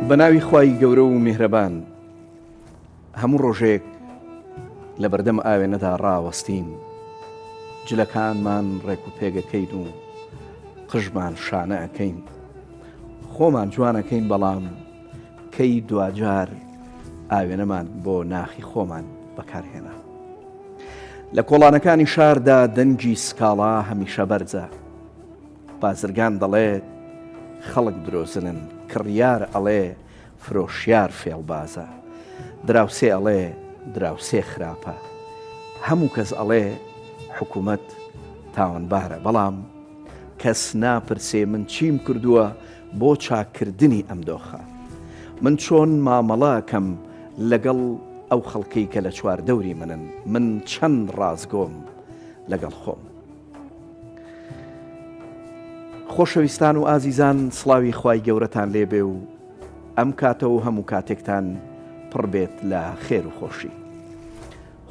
بە ناوی خوای گەورە و میهرەبان هەموو ڕۆژێک لە بەردەم ئاوێنەدا ڕاوەستین جلەکانمان ڕێک و پێگەکەین و قژمان شانە ئەکەین خۆمان جوانەکەین بەڵام کەی دواجار ئاوێنەمان بۆ ناخی خۆمان بەکارهێنا لە کۆڵانەکانی شاردا دەنگی سکاڵا هەمیشە بەرزە بازرگان دەڵێت خەڵک درۆزنن، کڕیار ئەڵێ فرۆشیار فێڵبازە، دراوسێ ئەڵێ دراوسێ خراپە، هەموو کەس ئەڵێ حکومەت تاوانبارە، بەڵام کەس ناپرسێ من چیم کردووە بۆ چاککردنی ئەم دۆخە؟ من چۆن مامەڵە ئەکەم لەگەڵ ئەو خەڵکەی کە لە چواردەوری منن؟ من چەند ڕاستگۆم لەگەڵ خۆم؟ خۆشەویستان و ئازیزان سڵاوی خوای گەورەتان لێبێ و ئەم کاتە و هەموو کاتێکتان پڕ بێت لە خێر و خۆشی.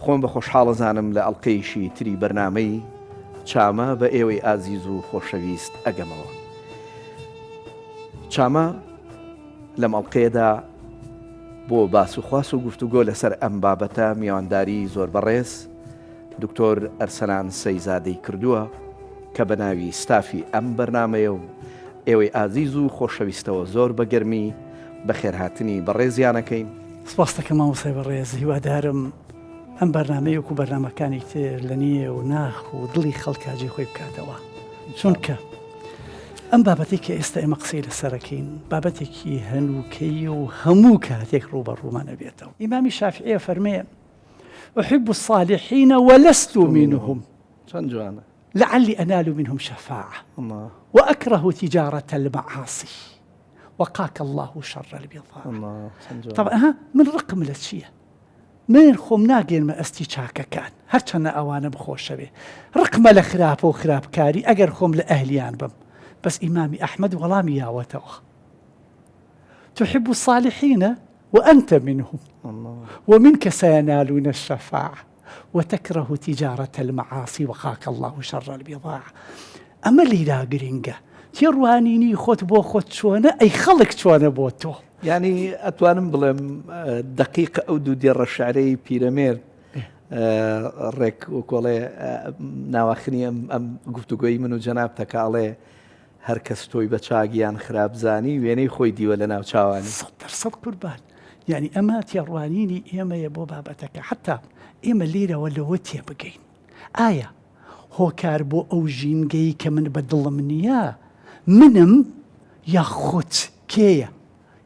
خۆم بە خۆشحاڵەزانم لە ئەڵلقەیەکی تری بەرنامەی چامە بە ئێوەی ئازیز و خۆشەویست ئەگەمەوە. چامە لەم ئەڵلقەیەدا بۆ باس و خواس و گفتوگۆ لەسەر ئەم بابەتە میوانداری زۆر بەڕێز دکتۆر ئەرسەلان سەیزادەی کردووە کە بە ناوی ستافی ئەم بەرنامەیە و ئێوەی ئازیز و خۆشەویستەوە زۆر بە گەرمی بەخێرهاتنی بەڕێزیان ئەکەین. سپاست دەکەم مامۆستای بەڕێز، هیوادارم ئەم بەرنامەیە وەکو بەرنامەکانی تر لە نێو ناخ و دڵی خەڵکا جێی خۆی بکاتەوە، چونکە ئەم بابەتەی کە ئێستا ئێمە قسەی لەسەرەکەین بابەتێکی هەنووکەیی و هەموو کاتێک ڕووبەڕوومان ئەبێتەوە. ئیمامی شافعی ئەفەرمێ، احب الصالحین ولست منهم چەند جوانە. لعلی انال منهم شفاعە الله. واکره تجارة المعاصی وقاک اللە شر البضاعە. الله چەند جوانە. طبعا ها من ڕقم لە چییە؟ من خۆم ناگەێنمە ئەستی چاکەکان هەرچەندە ئەوانەم خۆشەوێ ڕقمە لە خراپە و خراپکاری ئەگەر خۆم لە ئەهلیان بم بەس ئیمامی ئەحمەد وەڵامی یاوەتەوە تحب الصالحین وانت منهم ومنک سینالون الشفاعە وتکرە تجارە المعاصی وقاک اللە شر البضاعە ئەمە لیرا گرنگە تێڕوانینی خۆت بۆ خۆت چۆنە ئەی خەڵک چۆنە بۆ تۆ. یانی ئەتوانم بڵێم دەقیق ئەو دوو دێڕە شعرەی پیرەمێرد ڕێک وەکۆڵێ ناواخنی ئەم ئەم گفتوگۆی من و جەنابتە کە ئەڵێ هەر کەس تۆی بە چاک یان خراپ زانی وێنەی خۆی دیوە لە ناو چاوانی. 100% قوربان یانی ئەمە تێڕوانینی ئێمەیە بۆ بابەتەکە حەتا ئێمە لێرەوە لەوە تێبگەین ئایا هۆکار بۆ ئەو ژینگەی کە من بە دڵم نییە منم یاخود کێیە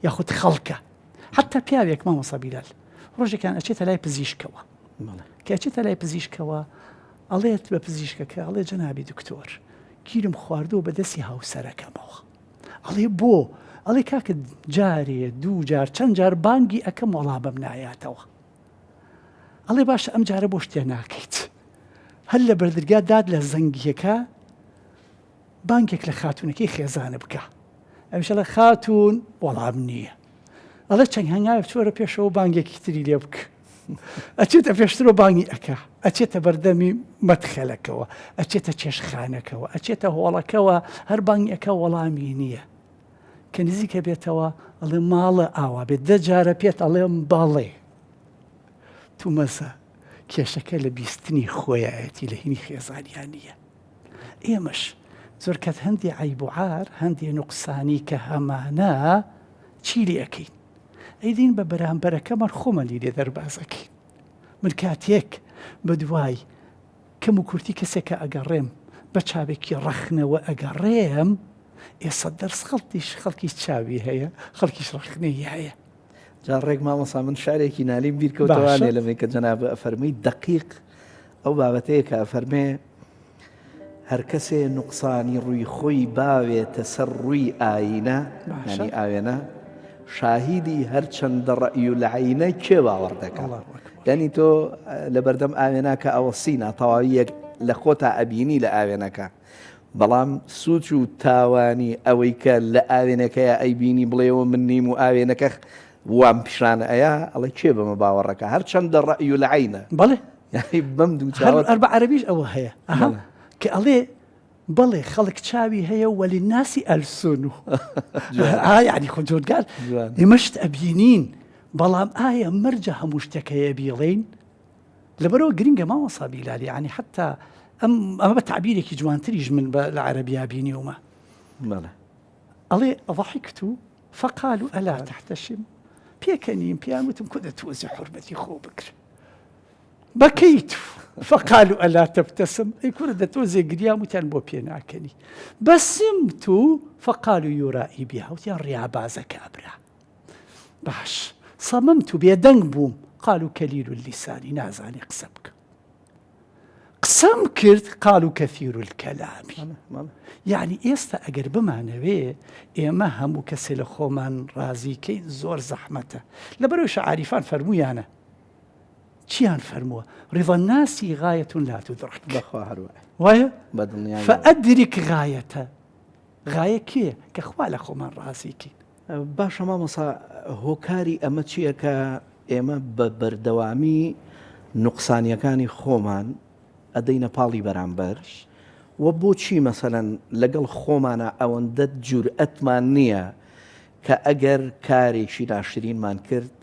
یاخود خەڵکە حەتا پیاوێک مامۆستا بیلال ڕۆژێکان ئەچێتە لای پزیشکەوە کە ئەچێتە لای پزیشکەوە ئەڵێت بە پزیشکەکە ئەڵێ جەنابی دکتۆر گیرم خواردووە بە دەستی هاوسەرەکەمەوە. ئەڵێ بۆ؟ ئەڵێ کاکە جارێ دوو جار چەند جار بانگی ئەکەم وەڵامم نایاتەوە. ئەڵێ باشە ئەم جارە بۆ شتێ ناکەیت. هەر لە بەردرگا داد لە زەنگیەکە بانگێک لە خاتوونەکەی خێزانە بکە. ئەویش ئەڵێ خاتوون وەڵام نییە. ئەڵێ چەند هەنگاوێک چۆرە پێشەوە بانگێکی تری لێ بکە. ئەچێتە پێشترەوە بانگی ئەکا، ئەچێتە بەردەمی مەدخەلەکەوە، ئەچێتە چێشتخانەکەوە، ئەچێتە هۆڵەکەوە، هەر بانگی ئەکا وەڵامی نییە. کە نزیکە بێتەوە ئەڵێ ماڵە ئاوا بێت دە جارە پێت ئەڵێم بەڵێ. تومەزە کێشەکە لە بیستنی خۆیایەتی لە هینی خێزانیان نییە. ئێمەش زۆر کات هەندێ عەیب و عار هەندێ نوقسانی کە هەمانە چی لێ ئەکەین؟ ئەیدەین بە بەرامبەرەکەمان خۆمانی لێ دەرباز ئەکەین. من کاتێک بە دوای کەم و کورتی کەسێکە ئەگەڕێم بە چاوێکی ڕەخنەوە ئەگەڕێم ئێستا دەرس خەڵکیش خەڵکی چاوی هەیە خەڵکیش ڕەخنەی هەیە. جا ڕێک مامۆسا من شعرێکی نالیم بیر کەوتەوانێ لەمەی کە جەناب ئەفەرمووی دەقیق ئەو بابەتەیە کە ئەفەرمێ هەرکەسێ نوقسانی ڕووی خۆی باوێتە سەر ڕووی ئاینە یانی ئاوێنە شاهیدی هەرچەندە ڕەئی و لەعینە کێ باوەڕ دەکا یعنی تۆ لە بەردەم ئاوێناکە ئەوەسی ناتەواوی یەک لە خۆتا ئەبینی لە ئاوێنەکە بەڵام سوچ و تاوانی ئەوەی کە لە ئاوێنەکەی ئەیبینی بڵێەوە من نیم و ئاوێنەکە وام پیشان ئەیا ئەڵێ کێ بەمە باوەڕەکە هەرچەندە ڕەئی و لەعینە بەڵێ یانی بەم دوو چاوە هەر بە عەرەبیش ئەوە هەیە ئەها کە ئەڵێ. بەڵێ خەڵک چاوی هەیە و وللناس ألسن ئا یعنی خۆ جۆرگار ئێمە شت ئەبینین بەڵام ئایا مەرجە هەموو شتێک هەیە بیڵێین لەبەرەوە گرنگە مامۆسا بیلالی یعنی حتا ئەم ئەمە بە تعبیرێکی جوانتریش من بە لە عەرەبیا بینیومە ئەڵێ ضحكت فقالوا ألا تحتشم پێکەنیم پێیان وتم کودە تۆزی حرمەتی خۆ بکر بكيت فقالوا ألا تبتسم ئەی کورە دە تۆزێ گریام وتیان بۆ پێ ناکەنی بسمت فقالوا يرائي بها وتیان ڕیابازە کابرا باش صممت بێدەنگ بووم قالوا كليل اللسان نازانێ قسە بکە قسەم کرد قالوا كثير الكلام یعنی ئێستا ئەگەر بمانەوێ ئێمە هەموو کەسێ لە خۆمان ڕازیکەین زۆر زەحمەتە لەبەرەوە عاریفان فەرمویانە چیان فەرمووە رضا الناس غایة لا تدرك بەخوا هەر وایە وایە بە دڵنیاییەوە. فأدرك غایەتە غایە کێیە کە خوا لە خۆمان ڕازی کەین. باشە مامۆسا هۆکاری ئەمە چییە کە ئێمە بە بەردەوامی نوقسانیەکانی خۆمان ئەدەینە پاڵی بەرامبەر و بۆچی مەسەلەن لەگەڵ خۆمانە ئەوەندە جورئەتمان نییە کە ئەگەر کارێکی ناشرینمان کرد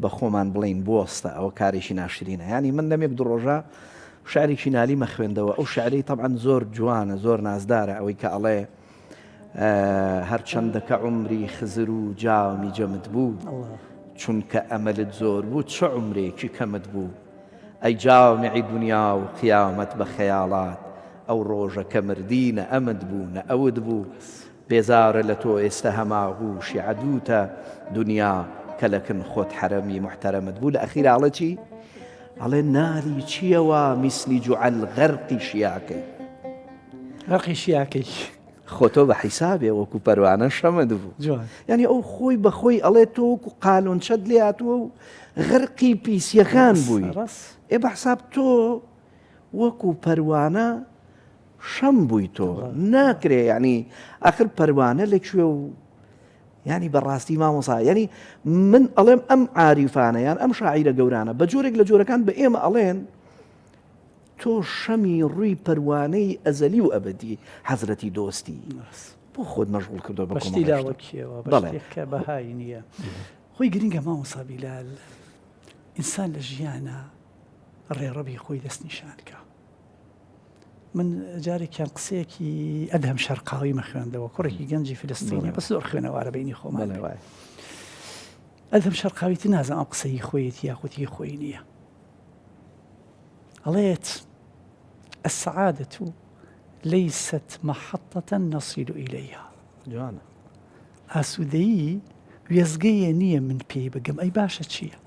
بە خۆمان بڵێین بوەستە ئەوە کارێکی ناشرینە یانی من لەم یەک دوو ڕۆژە شعرێکی نالیمە خوێندەوە ئەو شعرەی تەبعەن زۆر جوانە زۆر نازدارە ئەوەی کە ئەڵێ هەرچەندە کە عمری خزر و جامی جەمت بوو چونکە ئەمەلت زۆر بوو چ عمرێکی کەمت بوو ئەی جامعی دنیا و قیامەت بە خەیاڵات ئەو ڕۆژە کە مردی نە ئەمت بوو نە ئەوت بوو بێزارە لە تۆ ئێستە هەماغوشی عەدووتە دونیا کە لە کن خۆت حەرەمی موحتەرەمت بوو لە ئەخیرا ئەڵێ چی؟ ئەڵێ ناری چییە وا میسلی جوعەل غەرقی شیاکەی غەرقی شیاکەی خۆ تۆ بە حیسابێ وەکو پەروانە شەمت بوو جوان یعنی ئەو خۆی بە خۆی ئەڵێ تۆ وەکو قالۆنچەت لێ هاتووە و غەرقی پیسیەکان بووی ڕاست ئێ بە حساب تۆ وەکو پەروانە شەم بووی تۆ ناکرێ یعنی ئاخر پەروانە لە کوێ و ینی بەڕاستی مامۆسا ینی من ئەڵێم ئەم عاریفانە یان ئەم شاعیرە گەورانە بە جۆرێک لە جۆرەکان بە ئێمە ئەڵێن تۆ شەمی ڕووی پەروانەی ئەزەلی و ئەبدی حەزرەتی دۆستی بۆ خۆت مەشغول کردو بە بەشتی لاوەکیەوە بەڵێ کە بەهای نییە خۆی گرنگە مامۆسا بیلال ئینسان لە ژیانە ڕێڕەوی خۆی دەستنیشانکە من جارێکیان قسەیەکی ئەدهەم شەرقاوی مەخوێندەوە کوڕێکی گەنجی فلستینی بەس زۆر خوێنەوارە بینی خۆمان ئەدهەم شەرقاوی تر نازانم ئەم قسەی خۆیەتی یاخود هی خۆی نییە ئەڵێت السعادة ليست محطة نصل إليها جوانە ئاسوودەیی وێزگەیە نییە من پێی بگەم ئەی باشە چییە؟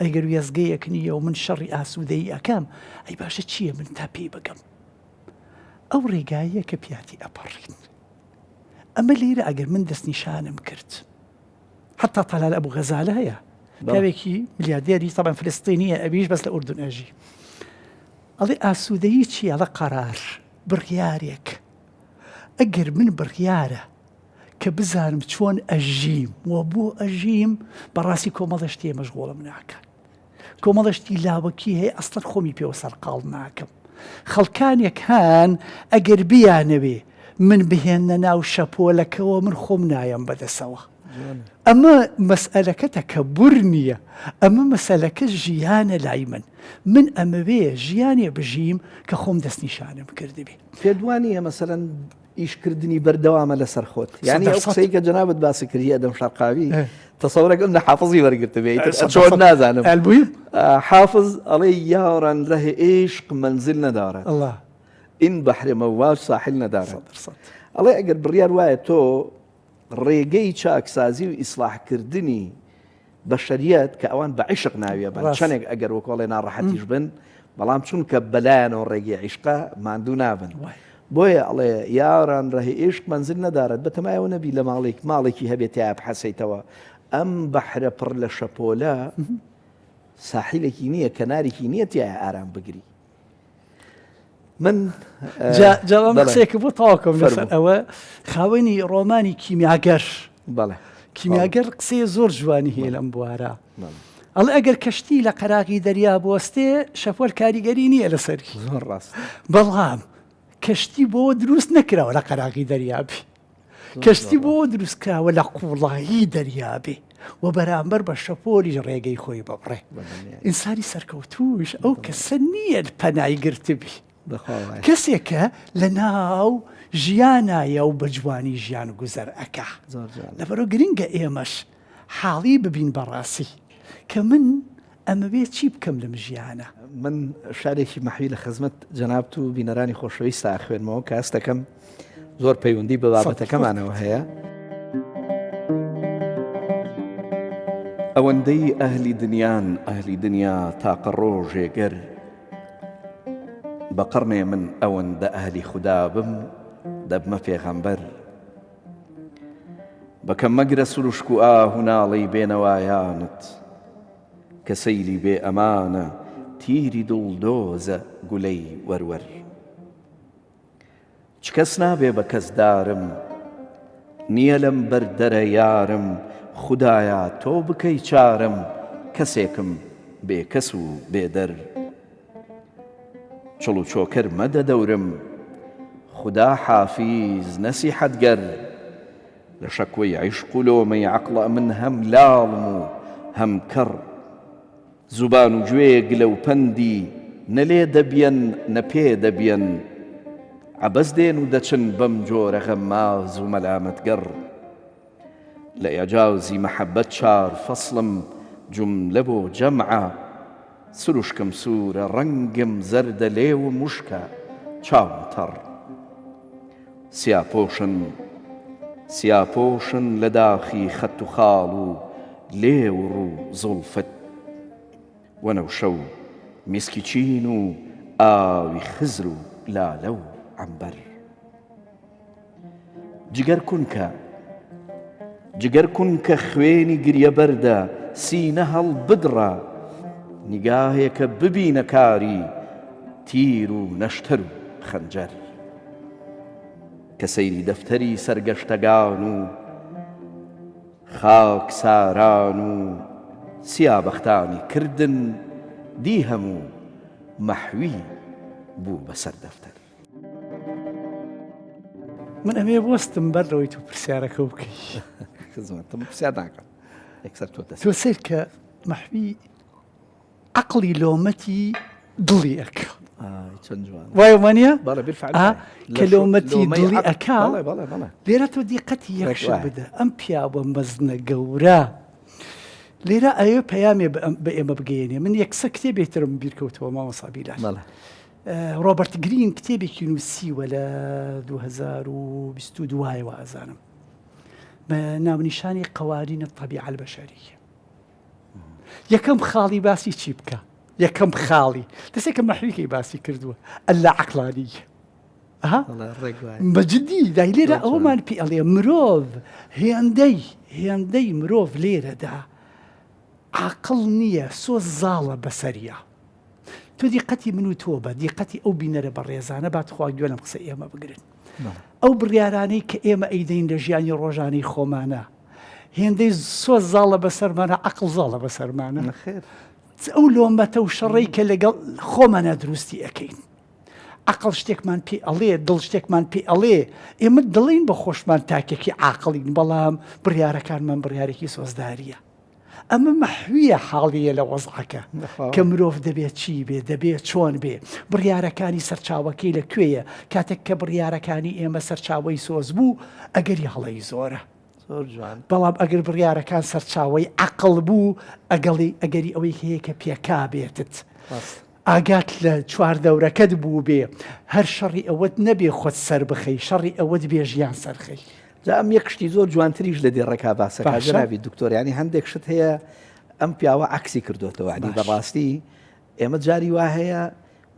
ئەگەر وێستگەیەک نییە و من شەڕی ئاسوودەیی ئەکەم، ئەی باشە چییە من تا پێی بگەم؟ ئەو ڕێگایە کە پیاتی ئەپەڕین. ئەمە لێرە ئەگەر من دەستنیشانم کرد. حتا تەلال ئەبوو غەزالە هەیە. پیاوێکی ملیاردێری تەبەن فلستینیە ئەویش بەس لە ئوردن ئەژی. ئەڵێ ئاسوودەیی چییە؟ ئەڵێ قەرار، بڕیارێک. ئەگەر من بڕیارە کە بزانم چۆن ئەژیم و بۆ ئەژیم بەڕاستی کۆمەڵە شتێ مەشغوڵم ناکات کۆمەڵە شتی لاوەکی هەیە ئەسڵەن خۆمی پێوە سەرقاڵ ناکەم خەڵکانێک هەن ئەگەر بیانەوێ من بهێنە ناو شەپۆلەکەوە من خۆم نایەم بەدەسەوە ئەمە مەسئلەکە تەکەبور نییە ئەمە مەسەلەکە ژیانە لای من من ئەمەوێ ژیانێ بژیم کە خۆم دەستنیشانم کردبێ پێت وانییە مەسەلەن ئیشکردنی بەردەوامە لەسەر خۆت یعنی ئەو قسەی کە جەنابت باسی کردی ئەدەم شەرقاوی تەسەورەکەم لە حافظی وەرگرتبێ ئیتر چۆن نازانم حافظ ئەڵێ یاران ره عشق منزل ندارد الله این بحر مواج ساحل ندارد ئەڵێ ئەگەر بڕیار وایە تۆ ڕێگەی چاکسازی و ئیسلاحکردنی بەشەریەت کە ئەوان بە عیشق ناویە بن چەندێک ئەگەر وەکۆڵێ ناڕەحەتیش بن بەڵام چونکە بەلایەنەوە ڕێگەی عیشقە ماندوو نابن بۆیە ئەڵێ یاران ڕەهی عیشق منزل نەدارەت بەتەمایەوە نەبی لە ماڵێک ماڵێکی هەبێت تیا بحەسەیتەوە ئەم بەحرە پڕ لە شەپۆلە ساحلێکی نییە کەنارێکی نییە تایە ئارام بگری من جا ئەم قسەیەکە بۆ تەواوکەم لەسەر ئەوە خاوەنی ڕۆمانی کیمیاگەر بەڵێ کیمیاگەر قسەی زۆر جوانی هەیە لەم بوارە ئەڵێ ئەگەر کەشتی لە قەراغی دەریا بۆستێ شەپۆل کاریگەری نییە لەسەری زۆر ڕاست بەڵام. کەشتی بۆ دروست نەکراوە لە قەراغی دەریا بێ. کەشتی بۆ دروست کراوە لە قوڵایی دەریا بێ و بەرامبەر بە شەپۆلیش ڕێگەی خۆی ببڕێ. ئینسانی سەرکەوتووش ئەو کەسە نییە پەنای گرتبی. کەسێکە لە ناو ژیانایە و بە جوانی ژیان گوزەر ئەکا. لەبەرئەوە گرنگە ئێمەش حاڵی ببین بەڕاستی کە من ئەمەوێ چی بکەم لەم ژیانە. من شعرێکی مەحوی لە خزمەت جەنابت و بینەرانی خۆشەویستا ئەخوێنمەوە کە هەست دەکەم زۆر پەیوەندی بە بابەتەکەمانەوە هەیە. ئەوەندەی ئەهلی دنیان ئەهلی دنیا تاقە ڕۆژێ گەر بە قەڕنێ من ئەوەندە ئەهلی خودا بم دەبمە پێغەمبەر. بە کەم مەگرە سروشک و ئاه و ناڵەی بێنەوایانت کە سەیلی بێ ئەمانە تیری دڵدۆزە گولەی وەروەر. چ کەس نابێ بە کەس دارم نییە لەم بەر دەرە یارم خودایا تۆ بکەی چارم کەسێکم بێ کەس و بێ دەر. چڵ و چۆکەر مەدە دەورم خودا حافیز نەسیحەتگەر لە شەکوەی عیشق و لۆمەی عەقڵ ئەمن هەم لاڵم و هەم کەڕ زوبان و گوێ گلە و پەندی نە لێ دەبیەن نە پێ دەبیەن عەبەس دێن و دەچن بەم جۆرە غەمماز و مەلامەتگەڕ. لە ئیعجازی مەحەبەت چار فەسڵم جوملە بۆ جەمعە سروشکم سوورە ڕەنگم زەردە لێوم وشکە چاوم تەڕ سیاپۆشن سیاپۆشن لە داخی خەت و خاڵ و لێو ڕوو زوڵفت وەنەوشە و میسکی چین و ئاوی خزر و لالە و عەمبەر. جگەر کونکە جگەر کونکە خوێنی گریە بەردە سینە هەڵبدڕە نیگاهێکە ببینە کاری تیر و نەشتەر و خەنجەر کە سەیری دەفتەری سەرگەشتەگان و خاکساران و سیابەختانی کردن دی هەموو مەحوی بوو بەسەر دەفتەر. من ئەمێ بوەستم بەر لەوەی تۆ پرسیارەکە بکەی خزمەتم پرسیار ناکەم یەکسەر تۆ دەست تۆ سەیر کە مەحوی عەقڵی لۆمەتی دڵی ئەکا ئای چەند جوان وایە وانە بەڵێ بالفعل ئا، وایە. کە لە شۆ- لۆمەتی لۆمەی دڵی عەقڵ- ئەکا بەڵێ بەڵێ بەڵێ لێرە تۆ دیقەتی یەک ڕێک شت وایە. بدە ئەم پیاوە مەزنە گەورە لێرە ئەوێ پەیامێ بە ئەم- بە ئێمە بگەیەنێ من یەکسەر کتێبێ ترم بیرکەوتەوە مامۆستا بیلال بەڵێ ڕۆبەرت گرین کتێبێکی نووسیوە لە 2022 وایەوە ئەزانم بە ناونیشانی قوانین الطبیعە البشریە یەکەم خاڵی باسی چی بکە یەکەم خاڵی دەسێکە مەحویکەی باسی کردووە ئەلا عقلانی بەجددی دای لێرە ئەوەمان پێ ئەڵێ مرۆڤ هێندەی هێندەی مرۆڤ لێرەدا عقل نییە سۆز زاڵە بەسەریە تۆ دیقەتی من و تۆ بە دیقەتی ئەو بینەرە بەڕێزانە با تخوا گوێ لەم قسەی ئێمە بگرن. ئەو بڕیارانەی کە ئێمە ئەیدەین لە ژیانی ڕۆژانەی خۆمانە هێندەی سۆز زاڵە بەسەرمانە عەقڵ زاڵە بەسەرمانە نەخێر. ئەو لۆمەتە و شەڕەی کە لەگەڵ خۆمانە دروستی ئەکەین عەقڵ شتێکمان پێ ئەڵێ دڵ شتێکمان پێ ئەڵێ ئێمە دڵین بە خۆشمان تاکێکی عاقڵین بەڵام بڕیارەکانمان بڕیارێکی سۆزداریە ئەمە مەحویە حاڵیە لە وەزعەکە کە مرۆڤ دەبێت چی بێ دەبێ چۆن بێ بڕیارەکانی سەرچاوەکەی لە کوێیە کاتێک کە بڕیارەکانی ئێمە سەرچاوەی سۆز بوو ئەگەری هەڵەی زۆرە زۆر جوان بەڵام ئەگەر بڕیارەکان سەرچاوەی عەقڵ بوو ئەگەڵی ئەگەری ئەوەی هەیە کە پێکا بێتت ئاگات لە چواردەورەکەت بووبێ هەر شەڕی ئەوەت نەبێ خۆت سەربخەی شەڕی ئەوەت بێ ژیان سەرخەی. جا ئەم یەک شتی زۆر جوانتریش لە دێڕەکا باسەکە باشە. جەنابی دکتۆر یانی هەندێک شت هەیە ئەم پیاوە عەکسی کردۆتەوە یانی باش. بەڕاستی ئێمە جاری وا هەیە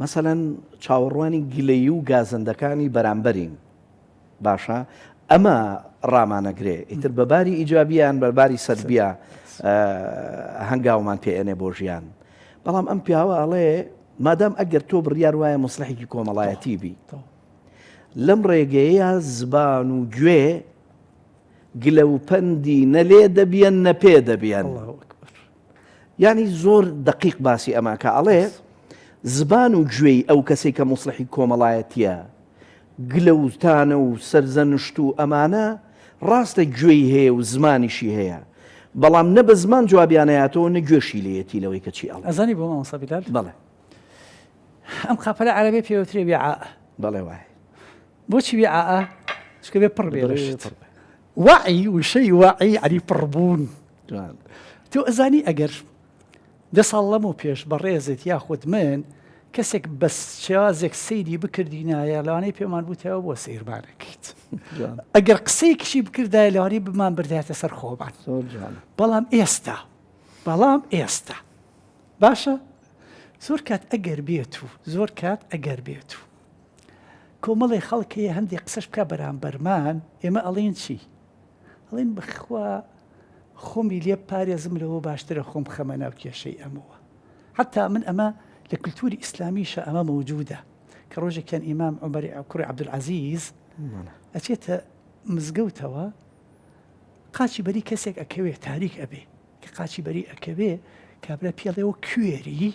مەسەلەن چاوەڕوانی گلەیی و گازەندەکانی بەرامبەرین باشە ئەمە ڕامانەگرێ ئیتر بە باری ئیجابیە یان بە باری سەلبیە هەنگاومان پێ ئەنێ بۆ ژیان بەڵام ئەم پیاوە ئەڵێ مادام ئەگەر تۆ بڕیار وایە موسڵحێکی کۆمەڵایەتی بی لەم ڕێگەیە زبان و گوێ گلە و پەندی نە لێ دەبیەن نە پێ دەبیەن یانی زۆر دەقیق باسی ئەماکە ئەڵێ زبان و گوێی ئەو کەسێک کە موسڵحی کۆمەڵایەتیە. گلە و تانە و سەرزەنشت و ئەمانە ڕاستە گوێی هەیە و زمانیشی هەیە بەڵام نە بە زمان جوابیان ئەیاتەوە نە گوێشی لێیەتی لەوەی کە چی ئەڵێ. ئەزانی بۆ مامۆستا بیلال؟ بەڵێ. ئەم قاپە لە عەرەبی پێ وترێ وعاء. بەڵێ وایە. بۆچی وعاء؟ چونکە بێ پڕ بێ لە شت. وعی وشەی وعی یەعنی پڕبوون. تۆ ئەزانی ئەگەر دە ساڵ لەمەو پێش بەڕێزت یاخود من کەسێک بە شێوازێک سەیری بکردینایە لەوانەیە پێمان بوتایەوە بۆ سەیرمانەکەیت ئەگەر قسەیەکیشی بکردایە لەوانەیە بمان بردایەتە سەر خۆمان بەڵام ئێستا بەڵام ئێستا باشە زۆر کات ئەگەر بێت و زۆر کات ئەگەر بێت و کۆمەڵی خەڵک هەیە هەندێک قسەش بکە بەرامبەرمان ئێمە ئەڵێن چی ئەڵێن بخوا خۆمی لێ بپارێزم لەوە باشترە خۆم بخەمە ناو کێشەی ئەمەوە حتا من ئەمە لە کللتوری ئیسلامیشە ئەمە مەوجودە کە ڕۆژێکیان ئیمام عومەری کوڕی عەبدولعەزیز ئەچێتە مزگەوتەوە قاچی بەری کەسێک ئەکەوێ تاریک ئەبێ کە قاچی بەری ئەکەوێ کابرا پێڵێەوە کوێری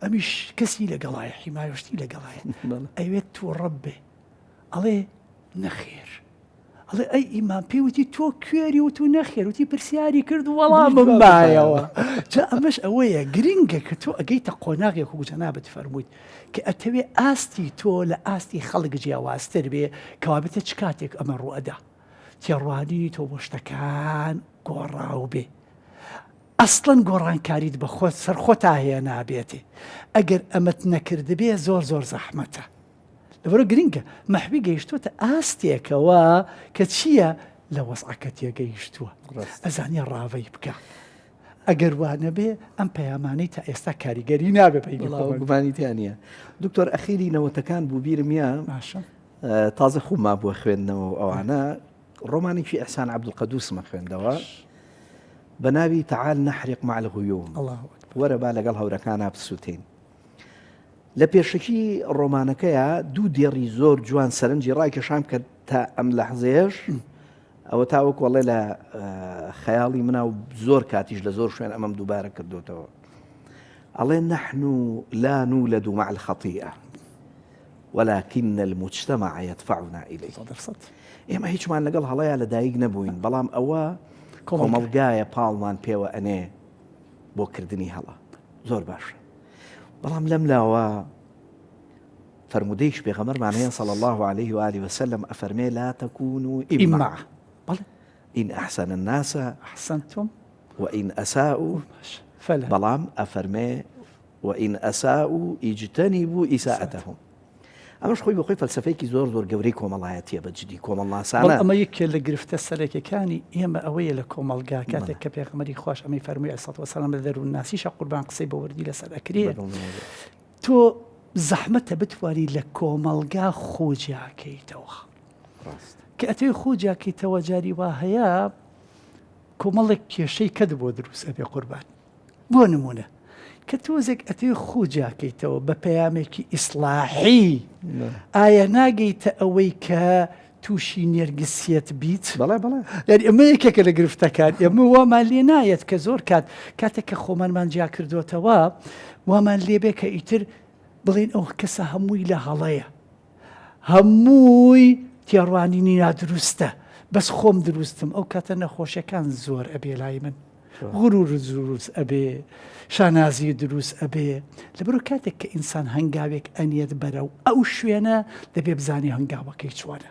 ئەمیش کەسی لەگەڵایە حیمایشتی لەگەڵایە ئەوێت تووڕە بێ ئەڵێ نەخێر ئەڵێ ئەی ئیمام پێی وتی تۆ کوێری وت و نەخێر وتی پرسیاری کرد و وەڵامم مایەوە جا ئەمەش ئەوەیە گرنگە کە تۆ ئەگەیتە قۆناغێک و جەنابت فەرموویت کە ئەتەوێ ئاستی تۆ لە ئاستی خەڵک جیاوازتر بێ کەوابێتە چ کاتێک ئەمە ڕوئەدا تێڕوانینی تۆ بۆ شتەکان گۆڕاو بێ ئەسڵەن گۆڕانکاریت بە خۆت سەر خۆتا هەیە نابێتێ ئەگەر ئەمەت نەکردبێ زۆر زۆر زەحمەتە لەبەرئەوە گرنگە مەحوی گەیشتووەتە ئاستێکەوە کە چییە لە وەزعەکە تێگەیشتووە ئەزانێ ڕاڤەی بکە ئەگەر وا نەبێ ئەم پەیامانەی تا ئێستا کاریگەری نابێ پەیوەندی وەڵا گومانی تیا نییە دکتۆر ئەخیری نەوەتەکان بوو بیرم یا باشە تازە خۆم مابووە خوێندنەوە و ئەوانە ڕۆمانێکی ئیحسان عەبدولقەدوسمە خوێندەوە بە ناوی تعال نحرق مع الغيوم الله أكبر. وەرە با لەگەڵ هەورەکانا بسووتین لە پێشەکی ڕۆمانەکەیا دوو دێڕی زۆر جوان سەرنجی ڕایکێشام کە تا ئەم لەحزەیەش ئەوە تاوەکو ئەڵێ لە خەیاڵی منا و زۆر کاتیش لە زۆر شوێن ئەمەم دووبارە کردوتەوە ئەڵێ نحن لا نولد مع الخطيئة ولكن المجتمع يدفعنا إليه ئێمە هیچمان لەگەڵ هەڵەیە لە دایک نەبووین بەڵام ئەوە کۆمەڵگایە پاڵمان پێوە ئەنێ بۆ کردنی هەڵە زۆر باشە بەڵام لەم لاوە فەرموودەیش پێغەمبەرمان هەیە صلی الله علیه و آله وسلم ئەفەرمێ لا تكونوا إمعة بەڵێ إن أحسن الناس أحسنتم وإن أساءوا فلا بەڵام ئەفەرمێ وإن أساءوا اجتنبوا إساءتهم ئەمەش خۆی بەخۆی فەلسەفەیەکی زۆر زۆر گەورەی کۆمەڵایەتیە بە جدی کۆمەڵناسانە. ئەمە یەکێ لە گرفتە سەرەکیەکانی ئێمە ئەوەیە لە کۆمەڵگا کاتێک کە پێغەمبەری خواش ئەمەی فەرمووی علیە الصلوة والسلام لە دەروونناسیشە قوربان قسەی بە وردی لەسەر ئەکرێ تۆ زەحمەتە بتوانی لە کۆمەڵگا خۆ جیاکەیتەوە کە ئەتەوێ خۆ جیاکەیتەوە جاری وا هەیە کۆمەڵێک کێشەی کەت بۆ دروست ئەبێ قوربان بۆ نموونە کە تۆزێک ئەتەوێ خۆ جیاکەیتەوە بە پەیامێکی ئیسلاحی ئایا ناگەیتە ئەوەی کە تووشی نێرگسیەت بیت؟ بەڵێ بەڵێ. یانی ئەمە یەکێکە لە گرفتەکان ئێمە وامان لێ نایەت کە زۆر کات کاتێک کە خۆمانمان جیا کردوێتەوە وامان لێبێ کە ئیتر بڵێن ئەو کەسە هەمووی لە هەڵەیە هەمووی تێڕوانینی نادروستە بەس خۆم دروستم ئەو کاتە نەخۆشیەکان زۆر ئەبێ لای من غرور دروست ئەبێ شانازی دروست ئەبێ لەبەرو کاتێک کە ئینسان هەنگاوێک ئەنێت بەرەو ئەو شوێنە دەبێ بزانێ هەنگاوەکەی چۆنە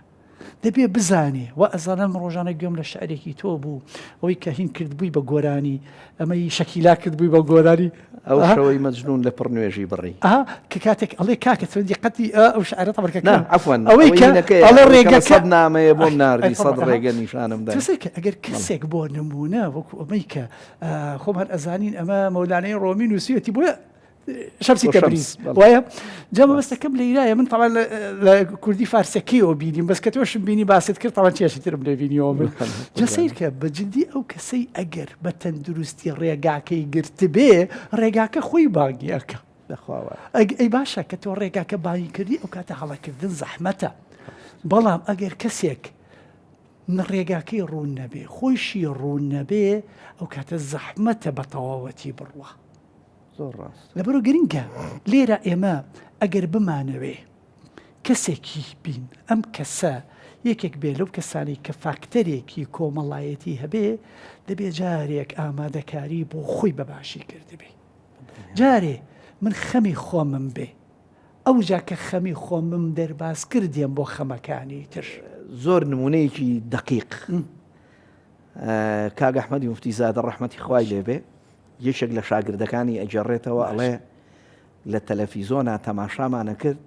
دەبێ بزانێ و ئەزانم ڕۆژانە گوێم لە شعرێکی تۆ بوو ئەوەی کە هین کردبووی بە گۆرانی ئەمەی شەکیلا کردبووی بە گۆرانی ئەو شەوەی مەجنون لە پڕ نوێژی بڕی ئەها کە کاتێک ئەڵێ کاکە چۆن دیقەتی ئەو شعرە تەبرکە نا عەفوەن ئەوەی کە ئەڵێ ڕێگەکە سەد نامەیە بۆم ناردی سەد ڕێگە نیشانم دا کەسێک ئەگەر کەسێک بۆ نمونە وەکو ئەمەی کە خۆمان ئەزانین ئەمە مەولانەی ڕۆمی نووسیەتی بۆیە شەمسی تەبریز وایە جا مەبەستەکەم لەیرایە من تەڵا لە کوردی فارسەکەیەوە بینیم بەس کە تۆشم بینی باست کرد تەڵا چێشی ترم لێ بینیەوە من جا سەیر کە بە جدی ئەو کەسەی ئەگەر بە تەندروستی ڕێگاکەی گرتبێ ڕێگاکە خۆی بانگی ئەکا ئەی باشە کە تۆ ڕێگاکە بانگی کردی ئەو کاتە هەڵەکردن زەحمەتە بەڵام ئەگەر کەسێک ڕێگاکەی ڕوون نەبێ خۆیشی ڕوون نەبێ ئەو کاتە زەحمەتە بە تەواوەتی بڕوا زۆر ڕاست. لەبەرئەوە گرنگە لێرە ئێمە ئەگەر بمانەوێ. کەسێکی بین ئەم کەسە یەکێک بێ لەو کەسانەی کە فاکتەرێکی کۆمەڵایەتی هەبێ دەبێ جارێک ئامادەکاری بۆ خۆی بە باشی کردبێ جارێ من خەمی خۆمم بێ ئەوجا کە خەمی خۆمم دەرباز کرد دێم بۆ خەمەکانی تر. زۆر نمونەیەکی دەقیق کاک ئەحمەدی موفتی زادە ڕەحمەتی خوای لێبێ یەکێک لە شاگردەکانی ئەگێڕێتەوە ئەڵێ لە تەلەفیزۆنا تەماشامانە کرد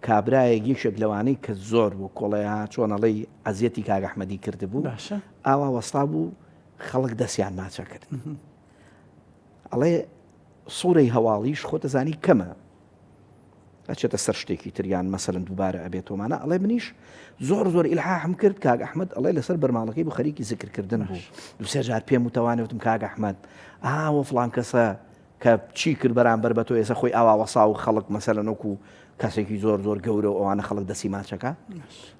کابرایەک یەکێک لەوانەی کە زۆر بوو کۆڵەیە چۆن ئەڵێی ئەزیەتی کاک ئەحمەدی کردبوو باشە ئاوا وەستا بوو خەڵک دەستیان ماچە کرد ئەڵێ سوورەی هەواڵیش خۆتەزانی کەمە ئەچێتە سەر شتێکی تر یان مەسەلەن دووبارە ئەبێتۆمانە ئەڵێ منیش زۆر زۆر ئیلحاحم کرد کاک ئەحمد ئەڵێ لەسەر بەرماڵەکەی بوو خەریکی زکرکردن بوو دوسێ جار پێم وتەوانێ وتم کاک ئەحمد ئاوە فڵان کەسە کە چی کرد بەرامبەر بە تۆ ئێستا خۆی ئاوا وەسا و خەڵک مەسەلەن وەکو کەسێکی زۆر زۆر گەورە و ئەوانە خەڵک دەسی ماچەکە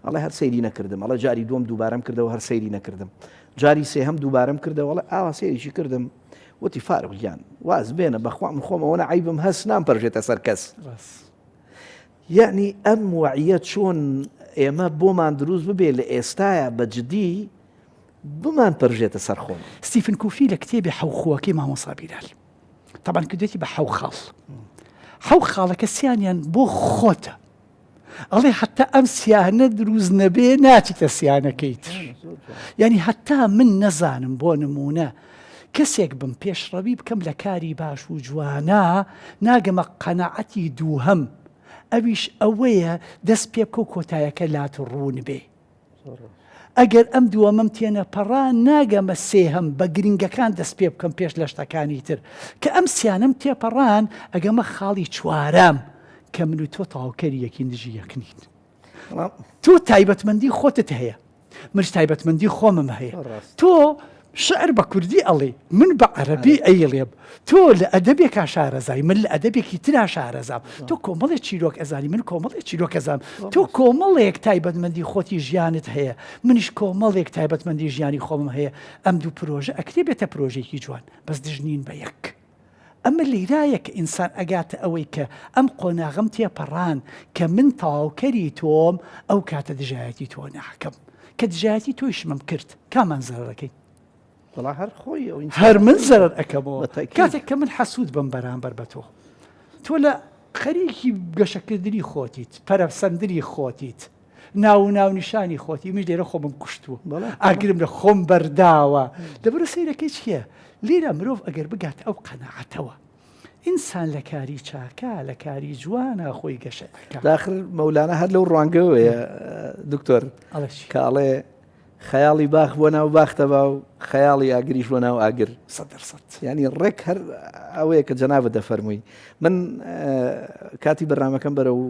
ئەڵێ هەر سەیری نەکردم ئەڵێ جاری دووەم دووبارەم کردەوە هەر سەیری نەکردم جاری سێهەم دووبارەم کردەوە ئەڵێ ئاوا سەیریی کردم وتی فاروق گیان واز بێنە بەخوا من خۆم ئەوەنە عیبم هەست نام پەرژێتە سەر کەس یعنی ئەم وعیە چۆن ئێمە بۆمان دروست ببێ لە ئێستاە بە جدی بمان پەرژێتە سەر خۆم. ستیفن کوفی لە کتێبی حەو خووەکەی مامۆستا بیلال تەبعەن کردوێتی بە حەو خاڵ حەو خاڵەکە سیانیان بۆ خۆتە ئەڵێ حتا ئەم سیانە دروست نەبێ ناچیتە سیانەکەی تر یعنی هەتا من نەزانم بۆ نمونە کەسێک بم پێشڕەوی بکەم لە کاری باش و جوانە ناگەمە قەنەعەتی دووهەم ئەویش ئەوەیە دەست پێ بکە و کۆتایەکە لات ڕوون بێ ئەگەر ئەم دووەمەم تێنەپەڕا ناگەمە سێهەم بە گرنگەکان دەست پێ بکەم پێش لە شتەکانی تر کە ئەم سیانەم تێپەڕان ئەگەمە خاڵی چوارەم کە من و تۆ تەواوکەری یەکین دژی یەک نین تۆ تایبەتمەندی خۆتت هەیە منش تایبەتمەندی خۆمم هەیە تۆ شعر بە کوردی ئەڵێی من بە عەرەبی ئەیڵێم، تۆ لە ئەدەبێکا شارەزای من لە ئەدەبێکی ترا شارەزام، تۆ کۆمەڵێ چیرۆک ئەزانی من کۆمەڵێ چیرۆک ئەزانم، تۆ کۆمەڵێک تایبەتمەندی خۆتی ژیانت هەیە منیش کۆمەڵێک تایبەتمەندی ژیانی خۆمم هەیە، ئەم دوو پرۆژە ئەکرێ بێتە پرۆژەیەکی جوان بەس دژ نین بە یەک. ئەمە لیرایە کە ئینسان ئەگاتە ئەوەی کە ئەم قۆناغەم تێپەڕان کە من تەواوکەری تۆم ئەو کاتە دژایەتی تۆ ناکەم کە دژایەتی تۆیشمم کرد کامان زەرەرەکەین؟ وەڵا هەر خۆی ئەو ئینسان هەر من زەرەر ئەکەمەوە بە تەئکید. کاتێک کە من حەسوود بم بەرامبەر بە تۆ تۆ لە خەریکی گەشەکردنی خۆتیت پەرەسەندنی خۆتیت ناو و ناونیشانی خۆتی منیش لێرە خۆمم کوشتووە ئاگرم لە خۆم بەرداوە لەبەرە سەیرەکەی چییە لێرە مرۆڤ ئەگەر بگات ئەو قەناعەتەوە ئینسان لە کاری چاکە لە کاری جوانە خۆی گەشە ئەکا. داخر مەولانا هەر لەو ڕوانگەوەیە دکتۆر ئەڵێ چی؟ کە ئەڵێ خەیاڵی باخ بۆ ناو باخ دەبا و خەیاڵی ئاگریش بۆ ناو ئاگر 100%. یعنی ڕێک هەر ئەوەیە کە جەنابت دەفەرمووی من کاتی بەرنامەکەم بەرەو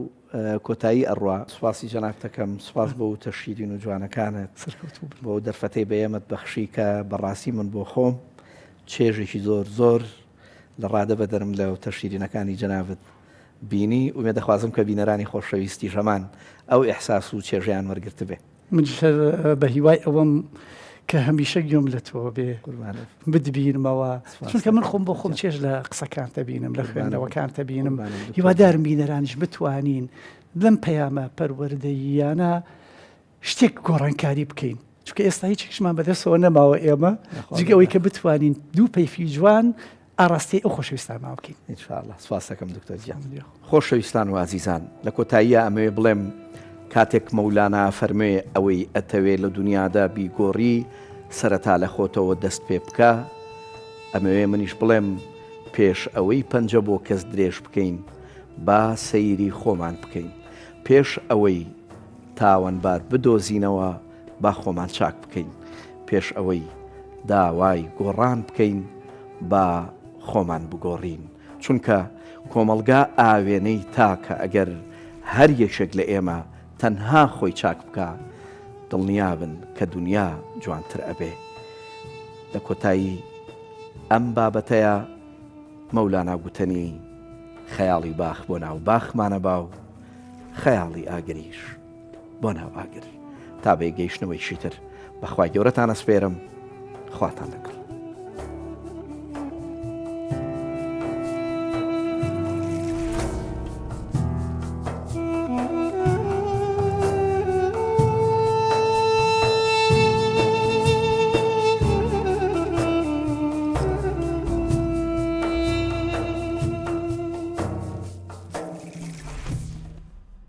کۆتایی ئەڕوا. سوپاسی جەنابت ئەکەم، سوپاس بۆ وتە شیرین و جوانەکانت، سەرکەوتوو بن. بۆ ئەو دەرفەتەی بە ئێمەت بەخشی کە بەڕاستی من بۆ خۆم چێژێکی زۆر زۆر لە ڕادە بەدەرم لە وتە شیرینەکانی جەنابت بینی، ئومێدەخوازم کە بینەرانی خۆشەویستیش هەمان ئەو ئیحساس و چێژەیان وەرگرتبێ. منیش هەر بە هیوای ئەوەم کە هەمیشە گوێم لە تۆ بێ بتبینمەوە چونکە من خۆم بۆ خۆم چێژ لە قسەکان دەبینم لە خوێندنەوەکان دەبینم هیوادارم بینەرانیش بتوانین لەم پەیامە پەروەردەییانە شتێک گۆڕانکاری بکەین چونکە ئێستا هیچ شتێکمان بەدەستەوە نەماوە ئێمە جگەوەی کە بتوانین دوو پەیفی جوان ئاڕاستەی ئەو خۆشەویستانمان بکەین. ان شاء اللە سپاست دەکەم دکتۆر گیان. خۆشەویستان و ئازیزان لە کۆتاییا ئەمەوێ بڵێم کاتێک مەولانا ئەفەرموێ ئەوەی ئەتەوێ لە دونیادا بیگۆڕی سەرەتا لە خۆتەوە دەست پێ بکە ئەمەوێ منیش بڵێم پێش ئەوەی پەنجە بۆ کەس درێژ بکەین با سەیری خۆمان بکەین پێش ئەوەی تاوانبار بدۆزینەوە با خۆمان چاک بکەین پێش ئەوەی داوای گۆڕان بکەین با خۆمان بگۆڕین چونکە کۆمەڵگا ئاوێنەی تاکە ئەگەر هەر یەکێک لە ئێمە تەنها خۆی چاک بکا دڵنیابن کە دونیا جوانتر ئەبێ لە کۆتایی ئەم بابەتەیا مەولانا گوتەنی خەیاڵی باخ بۆ ناو باخمانە باو خەیاڵی ئاگریش بۆ ناو ئاگر تا بە گەیشتنەوەیشی تر بەخوای گەورەتان ئەسپێرم خواتان لەگەڵ.